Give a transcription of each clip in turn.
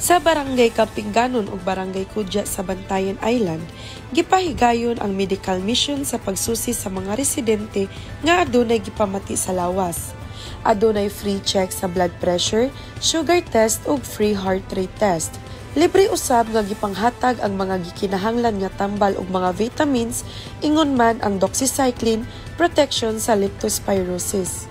Sa Barangay Kampinganon ug Barangay Kudya sa Bantayan Island, gipahigayon ang medical mission sa pagsusi sa mga residente nga adunay gipamati sa lawas. Adunay free check sa blood pressure, sugar test ug free heart rate test. Libre usab nga gipanghatag ang mga gikinahanglan nga tambal ug mga vitamins, ingon man ang doxycycline, protection sa leptospirosis.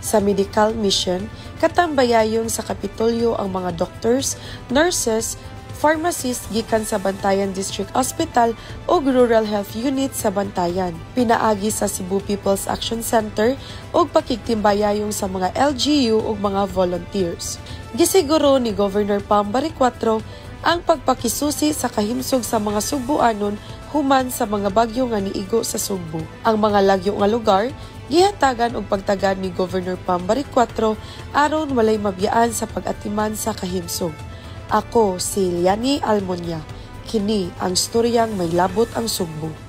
Sa medical mission, katambayayon sa Kapitolyo ang mga doctors, nurses, pharmacists gikan sa Bantayan District Hospital ug Rural Health Unit sa Bantayan. Pinaagi sa Cebu People's Action Center ug pakigtimbayayong sa mga LGU ug mga volunteers. Gisiguro ni Governor Pam Baricuatro ang pagpakisusi sa kahimsog sa mga Sugbuanon human sa mga bagyo nga niigo sa Sugbo. Ang mga lagyo nga lugar gihatagan og pagtagad ni Governor Pam Baricuatro aron walay mabiyaan sa pag-atiman sa kahimsog. Ako si Liani Almonia. Kini ang storyang may labot ang Sugbo.